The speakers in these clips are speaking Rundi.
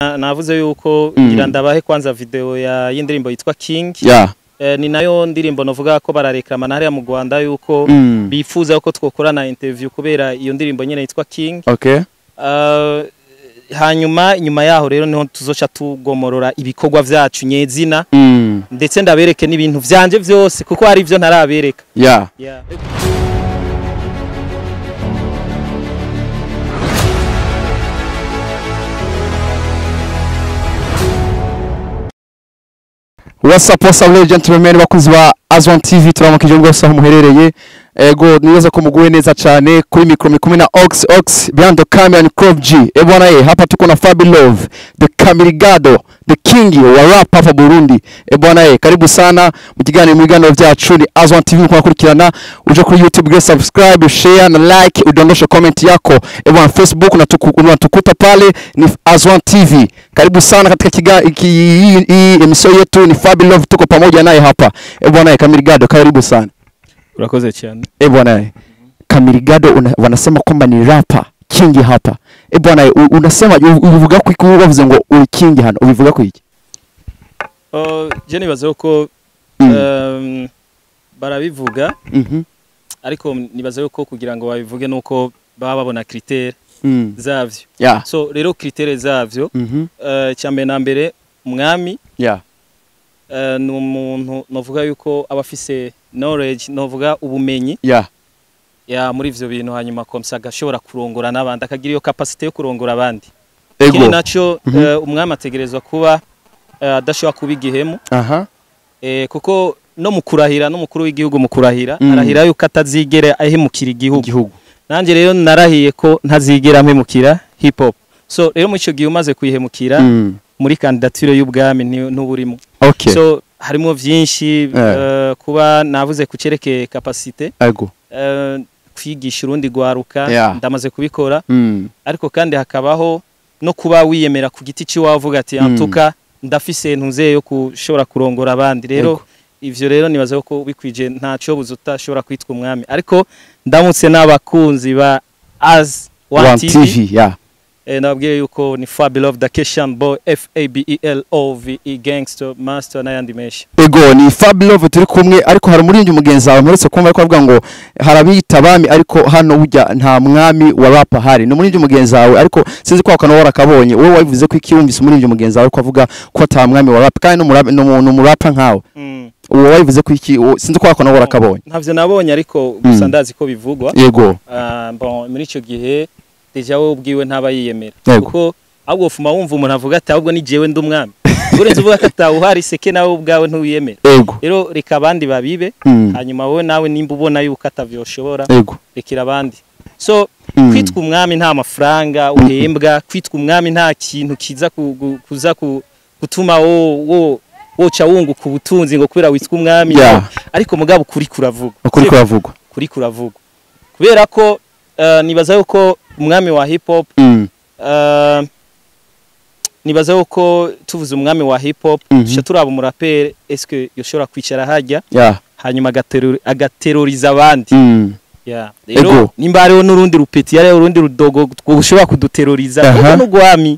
Navuze yuko ngira ndabahe kwanza video ya y'indirimbo yitwa King. Yeah. Ni nayo ndirimbo novuga ko barareklama hariya mu Rwanda yuko bifuza ko twokorana interview kubera iyo ndirimbo nyene yitwa King. Okay. Hanyuma inyuma yaho rero niho tuzoca tugomorora ibikorwa vyacu nyezina, ndetse ndabereke n'ibintu vyanje vyose kuko hari ivyo ntarabereka. Yeah. Yeah. What's up, ladies and gentlemen, bakunzi ba Azwan TV, turamukije rwose aho muherereye. Ego niweza ko muguwe neza cyane kuri micro mikumi na Ox Ox behind the camera ni Crop G. E bwana ye, hapa tuko na Fabi Love, the Kamirigado, the king wa rap hapa Burundi. E bwana ye, karibu sana mu kiganiro mu biganiro byacu ni Azwan TV mukurikirana. Uje kuri YouTube ge subscribe, share na like, udondoshe comment yako. E bwana, Facebook unatukuta pale ni Azwan TV. Karibu sana katika hii emission yetu ni Fabi Love, tuko pamoja naye hapa. E bwana ye, Kamirigado, karibu sana. Urakoze cyane. E bwana, Kamirigado wanasema kwamba ni rapper king hapa. E bwana, unasema ubivuga ko iki bavuze ngo uri king hano, ubivuga ko iki? Je nibaza ko barabivuga. Ariko nibaza yuko kugira ngo babivuge nuko baba babona critère zavyo. Yeah. So rero critère zavyo, cyambere na mbere umwami. Yeah. Ni umuntu novuga yuko abafise knowledge, novuga ubumenyi. Yeah. Ya muri ivyo bintu, hanyuma komsa agashobora kurongora n'abandi, akagira iyo capacity yo kurongora abandi. Ego. Ikindi naco, umwami ategerezwa kuba adashobora kuba igihemu. Aha. Kuko no mu kurahira, n'umukuru w'igihugu mu kurahira, arahira yuko atazigera ahemukira igihugu. Nanje rero narahiye ko ntazigera mpemukira hip hop. So rero mu ico gihe umaze kuyihemukira, muri candidature y'ubwami ntuburimo. Okay. So harimo vyinshi, kuba navuze kucereke capacité. Ego. Kwigisha urundi gwaruka, Yeah. ndamaze kubikora. Ariko kandi hakabaho no kuba wiyemera ku giti ciwavuga ati antuka ndafise ntuze yo kushobora kurongora abandi. Rero ivyo rero nibaza ko bikwije ntaco buzuta ashobora kwitwa umwami. Ariko ndamutse n'abakunzi ba As One One TV, TV, yeah. Nababwiye yuko ni Fabi Love the Keshan Boy, Fabelove Gangster Master n'ayandi menshi. Ego ni Fabi Love turi kumwe, ariko hari umuririmbyi mugenzi wawe mperutse kumva ariko avuga ngo harabiyita abami ariko hano burya nta mwami wa rap ahari. Ni umuririmbyi mugenzi wawe, ariko sinzi ko akana warakabonye. Wowe wabivuze ko iki wumvise umuririmbyi mugenzi wawe ko avuga ko ata mwami wa rap kandi n'umurapa nkawe. Wowe wabivuze ko iki, sinzi ko akana warakabonye. Ntavyo nabonye ariko gusa ndazi ko bivugwa. Yego. Bon, muri ico gihe deja wowe ubwiwe ntaba yiyemera. Yego. Kuko ahubwo ufuma wumva umuntu avuga ati ahubwo ni jewe ndi umwami. Urenze uvuga ko atawuhari seke nawe ubwawe ntuyemera. Yego. Rero reka abandi babibe, hanyuma wowe nawe nimba ubona yuko atavyoshobora, Yego. rekera abandi. So kwitwa umwami nta mafaranga uhembwa, kwitwa umwami nta kintu kiza kuza gutuma wo woca wunguka ubutunzi ngo kubera witwa umwami. Yeah. Ariko mugabo kuri kuravugwa. Ukuri kuravugwa. Kuri kuravugwa. Kubera ko nibaza yuko umwami wa hip hop, nibaza yuko tuvuze umwami wa hip hop, tuca turaba umuraperi est-ce que yoshobora kwicara hajya, Yeah. hanyuma agateroriza abandi. Yeah. Ego. Rero nimba hariho n'urundi rupeti, hariho urundi rudogo ushobora kuduteroriza, kuko n'ugwami.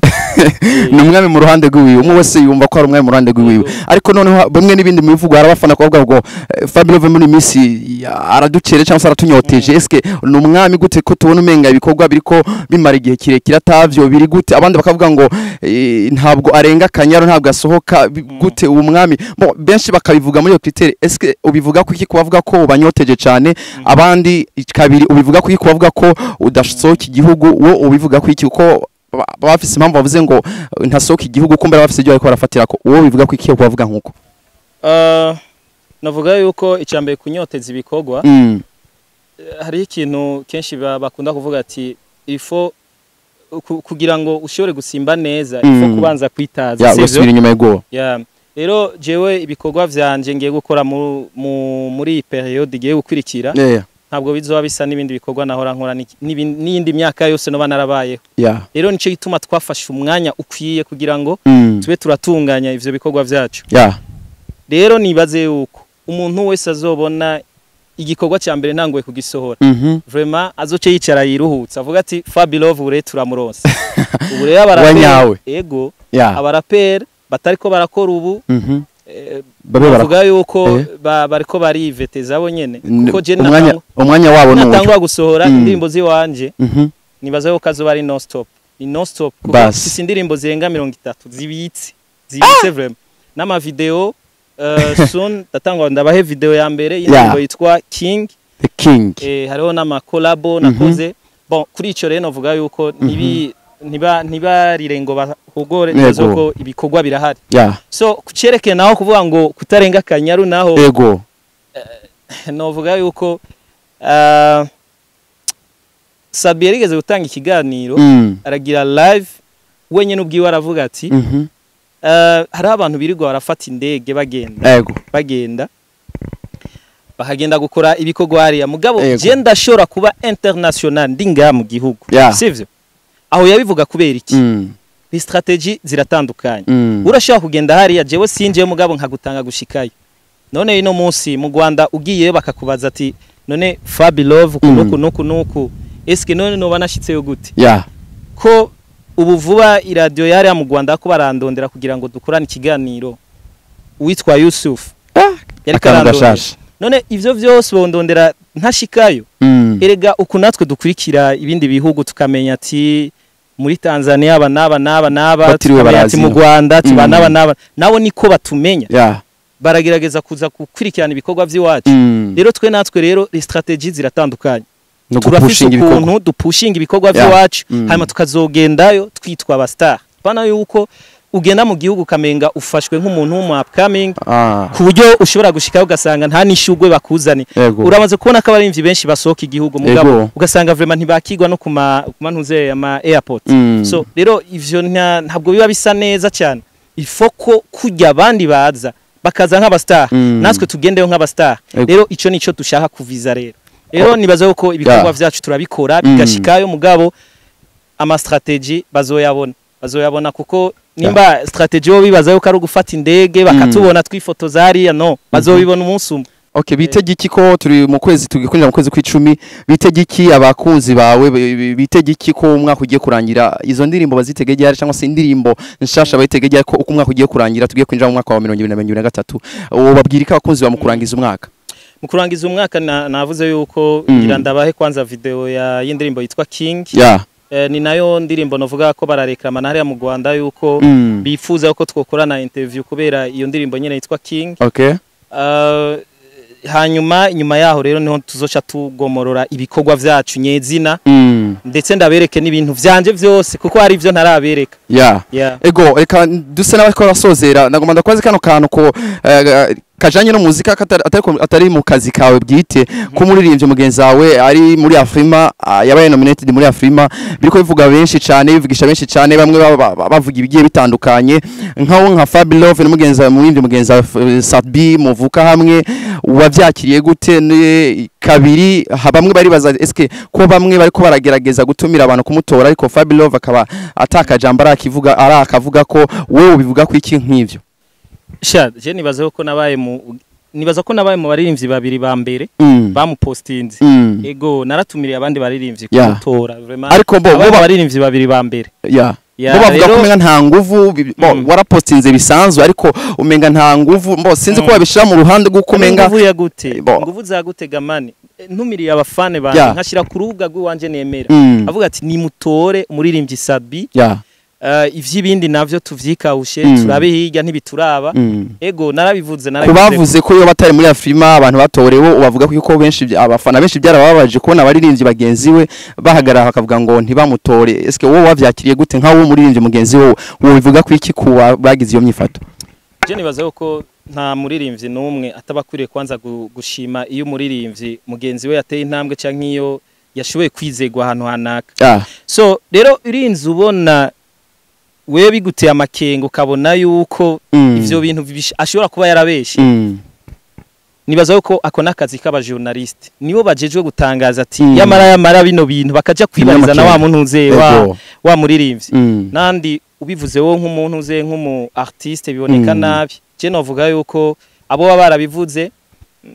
Ni umwami mu ruhande rw'iwiwe, umwe wese yumva ko ari umwami mu ruhande rw'iwiwe. Ariko noneho bamwe n'ibindi mu bivugo harabafana kuvuga ngo Fabi Love muri misi aradukere cyangwa se aratunyoteje. Eske ni umwami gute ko tubona umenga ibikorwa biriko bimara igihe kirekire atavyo biri gute? Abandi bakavuga ngo ntabwo arenga kanyaro, ntabwo asohoka gute uwo mwami? Bon, benshi bakabivuga muri iyo critère. Eske ubivuga ko iki kubavuga ko ubanyoteje cyane? Abandi kabiri ubivuga ko iki kubavuga ko udasohoka igihugu? Wo ubivuga ko iki uko bafise impamvu bavuze ngo ntasohoka igihugu, kumbe bafise ibyo bariko barafatira ko? Wowe bivuga ko iki kubavuga nkuko? Navuga yuko icambere kunyoteza ibikorwa, hari ikintu kenshi bakunda kuvuga ati ifo kugira ngo ushobore gusimba neza, ifo kubanza kwitaza, Ya, sivyo? gusubira inyuma ego. Yeah. Rero jewe ibikorwa vyanje ngiye gukora muri iyi periode igiye gukurikira, Yeah. ntabwo bizoba bisa n'ibindi bikorwa nahora nkora n'iyindi myaka yose noba narabayeho. Yeah. Rero nico gituma twafashe umwanya ukwiye kugira ngo tube turatunganya ivyo bikorwa vyacu. Yeah. Rero nibaze yuko umuntu wese azobona Igikorwa cya mbere ntanguye kugisohora, vraiment azoce yicara yiruhutsa, avuga ati: "Fabilove ubu rero turamuronse." Ubu rero abaraperi, Wanyawe. Ego, Yeah. abaraperi batariko barakora ubu, Babe bavuga yuko bariko bariveteza bo nyene, kuko je umwanya umwanya wabo ni uyu. natangura gusohora indirimbo ziwanje, nibaza yuko azoba ari non stop, ni non stop, kuko Bas. mfise indirimbo zirenga 30 zibitse vraiment, n'ama video. Soon ndatangwa ndabahe video ya mbere y'indirimbo yitwa King. The King. Hariho n'ama collabo nakoze. Bon, kuri ico rero novuga yuko ntibi ntiba ntibarire ngo bahugore, nibaza ko ibikorwa birahari. So kucerekeye naho kuvuga ngo kutarenga akanyaru naho, novuga yuko Sabi yarigeze gutanga ikiganiro, aragira live wenyine ubwiwe, aravuga ati hariho abantu birirwa barafata indege bagenda, bagenda bakagenda gukora ibikorwa hariya, mugabo je ndashobora kuba international ndi ngaha mu gihugu. Sivyo? Aho yabivuga kubera iki? Ni strategy ziratandukanye. Urashobora kugenda hariya, jewe sinjeyo, mugabo nkagutanga gushikayo. None ino munsi mu Rwanda ugiyeyo bakakubaza ati: "None Fabi Love uku nuku nuku nuku, eske none noba nashitseyo gute?" Ko ubu vuba iradiyo yariya mu Rwanda ko barandondera kugira ngo dukorane ikiganiro, uwitwa Yusuf yariko Akantu arandondera. gashasha. None ivyo vyose bondondera ntashikayo? Erega uku natwe dukurikira ibindi bihugu, tukamenya ati muri Tanzania aba n'aba n'aba n'aba, Batiriwe tukamenya ati mu barazina. Rwanda ati ba n'aba n'aba, nabo niko batumenya, baragerageza kuza gukurikirana ibikorwa by'iwacu. Rero twe natwe rero strategy ziratandukanye. No Turafise gupushinga ibikorwa. ukuntu dupushinga ibikorwa by'iwacu, hanyuma tukazogendayo twitwa aba star, pana yuko ugenda mu gihugu ukamenga ufashwe nk'umuntu w'umu upcoming, ku buryo ushobora gushikayo ugasanga nta n'ishugwe bakuzane. Uramaze kubona ko abarimvyi benshi basohoka igihugu, mugabo ugasanga vraiment ntibakigwa no kuma ntuze ama airport. So rero ivyo ntabwo biba bisa neza cyane. Ifo ko kujya abandi baza bakaza nk'aba star, natwe tugendeyo nk'aba star. Rero ico nico dushaka kuviza. Rero nibaza ko ibikorwa vyacu turabikora bigashikayo, mugabo ama strategy bazoyabona, kuko nimba strategy bo bibaza yuko ari ugufata indege bakatubona twifotoza hariya, no bazobibona umunsi umwe. Okay, bitege iki ko turi mu kwezi, tugikwinjira mu kwezi kw'icumi? Bitege iki abakunzi bawe? Bitege iki ko umwaka ugiye kurangira? Izo ndirimbo bazitege ryari, cyangwa se indirimbo nshasha bayitege ryari, ko uko umwaka ugiye kurangira tugiye kwinjira mu mwaka wa 2023? Uwo babwira iki abakunzi bawe mu kurangiza umwaka? Mu kurangiza umwaka navuze yuko ngira ndabahe kwanza video ya y'indirimbo yitwa King. Ni nayo ndirimbo novuga ko barareklama na hariya mu Rwanda yuko bifuza ko twokorana interview kubera iyo ndirimbo nyene yitwa King. Hanyuma inyuma yaho rero niho tuzoca tugomorora ibikorwa vyacu nyezina, ndetse ndabereke n'ibintu vyanje vyose, kuko hari ivyo ntarabereka. Ego, reka duse n'abariko barasozera. Nagomba ndakwaze kano kantu ko kajanye no muzika, atari mu kazi kawe bwite, ko umuririmbyi mugenzi wawe ari muri Afrima, yabaye nominated muri Afrima, biriko bivuga benshi cane, bivugisha benshi cane, bamwe bavuga ibigiye bitandukanye, nkawo nka Fabi Love n'umugenzi wawe, umuririmbyi mugenzi wawe Sadbi muvuka hamwe, wavyakiriye gute? Kabiri, bamwe baribaza eske ko bamwe bariko baragerageza gutumira abantu kumutora, ariko Fabi Love akaba atakajambo arakivuga, arakavuga ko wowe ubivuga ko iki nk'ivyo? Sha, je nibaza ko nabaye mu nibaza ko nabaye mu baririmbyi babiri ba mbere bamupostinze. Ego, naratumiriye abandi baririmbyi kumutora vraiment. Ariko bo Abaye mu baririmbyi babiri ba mbere. Bo bavuga ko umenga nta nguvu bo warapostinze bisanzwe, ariko umenga nta nguvu, bo sinzi ko babishira mu ruhande rw'uko umenga Inguvu ya gute? Bo. Inguvu za gute gamani? Ntumiriye abafane banje, nkashira ku rubuga rw'iwanje nemera, avuga ati nimutore umuririmbyi Sabi, ivy'ibindi navyo tuvyikawushe, turabe hirya ntibituraba. Ego, narabivuze, Ku narabivuze. bavuze ko iyo batari muri Afrima abantu batorewe, ubavuga ko yuko benshi abafana benshi byarababaje kubona abaririmbyi bagenzi we bahagarara bakavuga ngo ntibamutore. Eske wowe wavyakiriye gute, nka wowe umuririmbyi mugenzi wowe, wowe bivuga ko iki ku bagize iyo myifato? Je nibaza yuko nta muririmbyi n'umwe ataba akwiriye kwanza gushima iyo umuririmbyi mugenzi we yateye intambwe canke iyo yashoboye kwizegwa ahantu hanaka. So rero urinze ubona wewe biguteye amakenga, ukabona yuko ivyo bintu ashobora kuba yarabeshe, nibaza yuko ako n'akazi k'abajournaliste, nibo bajejwe gutangaza ati yamara bino bintu, bakaja kwibariza na wa muntu uze wa muririmbyi. Nandi ubivuze wowe nk'umuntu uze nk'umu artiste biboneka nabi. Je novuga yuko abo baba barabivuze,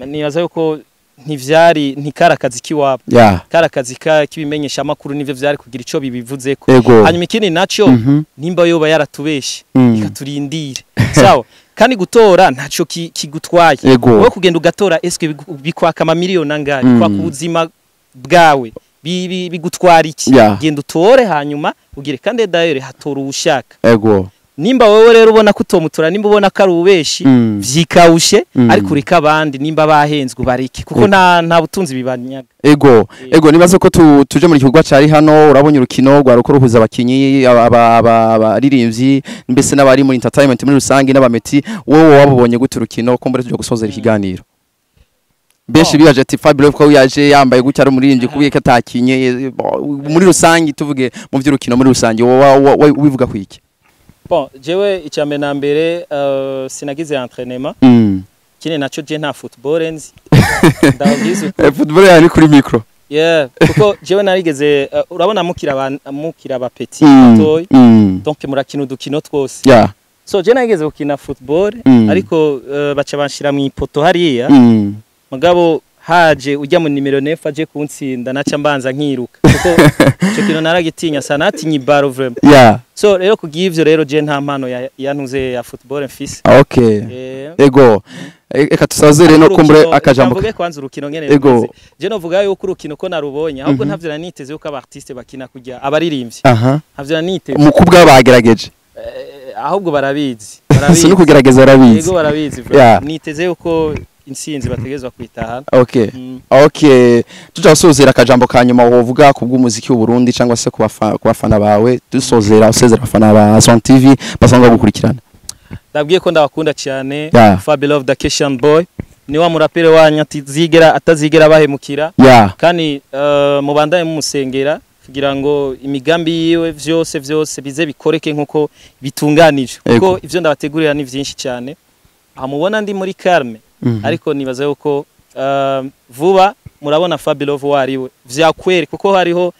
nibaza yuko Ntivyari, ntikari akazi k'iwabo, kari akazi k'ibimenyesha amakuru, nivyo vyari kugira ico bibivuzeko. Hanyuma ikindi naco, nimba yoba yaratubeshe, ikaturindire, sawa. Kandi gutora ntaco kigutwaye. Wowe kugenda ugatora, eske bikwaka amamiliyoni angahe? Bikwaka ubuzima bwawe, bigutwara iki? Genda utore, hanyuma ugire. Kandi d'ailleurs hatora uwushaka. Nimba wowe rero ubona ko utomutora, nimba ubona ko ari ububeshi, vyikawushe, ariko ureke abandi, nimba bahenzwe ubareke, kuko nta butunzi bibanyaga. Ego, nibaze ko tuje muri gikorwa cari hano. Urabonye urukino rwa ruko ruhuza abakinyi, abaririmbyi, mbese n'abari muri entertainment muri rusange n'abameti. Wowe wabubonye gute urukino, ko mbere tuje gusozera ikiganiro? Benshi bibaje ati Fabio ko yaje yambaye gutya ari umuririmbyi, kubiye ko atakinye. Muri rusange, tuvuge mu vy'urukino muri rusange, wowe wivuga ku iki? Bon, jewe icya na mbere, sinagize entraînement. Kine naco, je nta football nzi, ndababwiza ukuri. Football yani kuri micro. Yeah, kuko jewe narigeze, urabona mukira aba petit batoyi, donc murakina udukino twose. So je narigeze gukina football, ariko baca banshira mu ipoto hariya. Mugabo haje ujya mu nimero 9 aje kuntsinda, naca mbanza nkiruka, kuko ico kintu naragitinya sana, natinye ibaro vraiment. So rero kubw'ivyo rero, je nta mpano ya ntuze ya football mfise. Ego. Eka tusazere no kumbure akajambo. Mvuge kwanza urukino ngene rumeze. Je novuga yuko urukino ko narubonye, ahubwo ntavyo naniteze yuko aba artiste bakina kurya abaririmbyi. Ntavyo naniteze. Mu kubwa bagerageje. Ahubwo barabizi. Si Barabizi. no kugerageza, barabizi. Yego, barabizi vraiment. Niteze yuko intsinzi bategerezwa kwitahana. Okay, tuja gusozera, akajambo ka nyuma wovuga ku bw'umuziki w'u Burundi cyangwa se ku bafana bawe, dusozera, usezera abafana ba Son TV basanzwe gukurikirana. Ndabwiye ko ndabakunda cyane. Fabi Love the Keshan Boy ni wa murapere wanyu atizigera atazigera bahemukira. Kandi mubandanye mumusengera kugira ngo imigambi yiwe vyose vyose bize bikoreke nkuko bitunganije, kuko ivyo ndabategurira ni vyinshi cyane. Aho mubona ndi muri calme, ariko nibaza yuko vuba murabona Fabi Love wariwe vyakwere, kuko hariho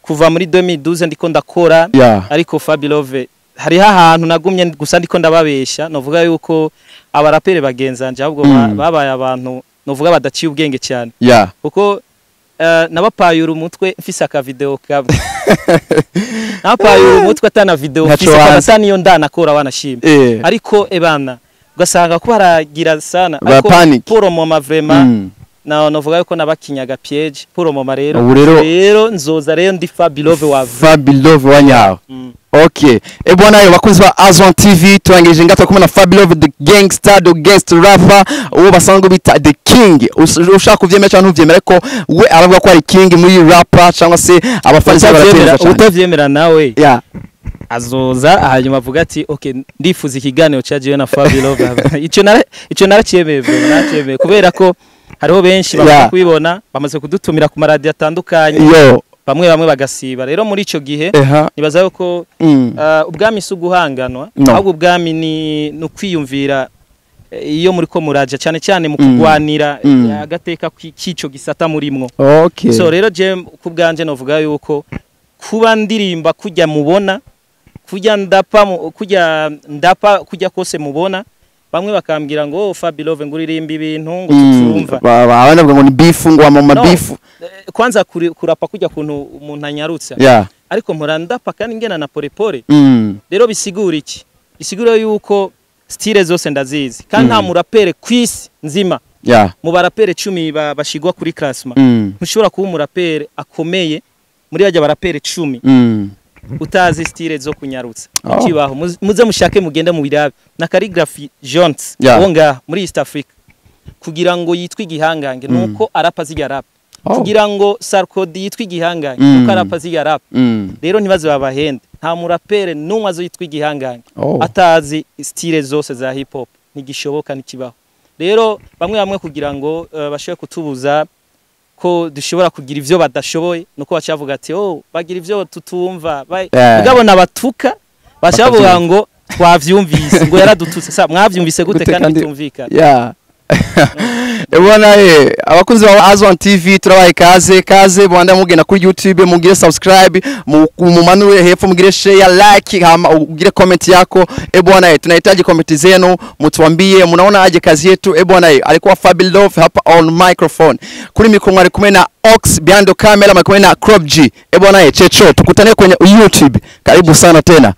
kuva muri 2012 ndiko ndakora, ariko Fabi Love hariho ahantu nagumye gusa ndiko ndababesha. Novuga yuko abarapere bagenzanje ahubwo babaye abantu novuga badaciye ubwenge cyane, kuko nabapayura umutwe mfise aka video kamwe, nabapayura umutwe atana video Ntaco mfise wanze. ata niyo ndanakora, wanashima. Ariko ebana ugasanga ko baragira sana, Ba ariko panic. pour le moment vraiment, na novuga yuko nabakinyaga piège pour le moment. Rero Ubu rero rero nzoza rero ndi Fabi Love wa Fabi Love wa nyawe. Okay. E bwana, yo bakunzi ba Azwan TV, turangije ngato kumwe na Fabi Love the gangster, the guest rapper, uwo basanzwe bita the king. Ushaka kuvyemera cyangwa ntuvyemera, ko we aravuga ko ari king muri rapper, cyangwa se abafana barateza cyane. Utavyemera nawe azoza, hanyuma avuga ati: "Okay, ndifuza ikiganiro cya jewe na Fabi Love." Ico naracyemeye bro, naracyemeye, kubera ko hariho benshi bamaze kubibona, bamaze kudutumira ku maradiyo atandukanye, bamwe bamwe bagasiba. Rero muri ico gihe nibaza yuko ubwami si uguhanganwa, No. ahubwo ubwami ni ukwiyumvira, iyo muri ko muraja cyane cyane mu kugwanira agateka k'ico gisata murimwo. So rero je ku bwanje novuga yuko kuba ndirimba kujya mubona, kujya ndapa kujya ndapa kujya kose mubona, bamwe bakambwira ngo: "Oh, Fabi Love, ngo uririmba ibintu ngo tutumva." Abana bavuga ngo ni beef, ngo ama No. beef. Kwanza kurapa kujya kuntu umuntu anyarutsa, ariko mpora ndapa kandi ngena na polepole. Rero bisigura iki? Bisigura yuko style zose ndazizi, kandi nta murapere kwisi nzima, mu barapere 10 bashigwa kuri classement, ntushobora kuba umurapere akomeye muri bajya barapere 10 utazi style zo kunyarutsa. Kibaho, muze mushake, mugende mu birabe na Khaligraph Jones, wo ngaha muri East Africa, kugira ngo yitwe igihangange nuko arapa zirya rap. Kugira ngo Sarkodie yitwe igihangange nuko arapa zirya rap. Rero ntibaze babahende, nta murapere n'umwe azoyitwa igihangange atazi style zose za hip hop, ntigishoboka, ntikibaho. Rero bamwe bamwe kugira ngo bashobore kutubuza ko dushobora kugira ivyo badashoboye, nuko bacavuga ati: "Oh, bagira ivyo tutumva." Mugabo nabatuka bacavuga ngo twavyumvise, ngo yaradututse. Sa mwavyumvise gute Gute kandi kandi bitumvikana? Yeah. Ebona abakunzi ba Azwan TV, turabaye kaze kaze. Bwanda mugenda kuri YouTube, mugire subscribe, mumanure hepfo, mugire share, like, hama ugire comment yako. Ebwana tunahitaji comment zenu, mtuambie mnaona aje kazi yetu. Ebwana alikuwa Fabil Love hapa on microphone. Kuri mikro mwari kumwe na Ox, behind the camera mwari kumwe na Crop G. Ebwana checho, tukutane kwenye YouTube. Karibu sana tena.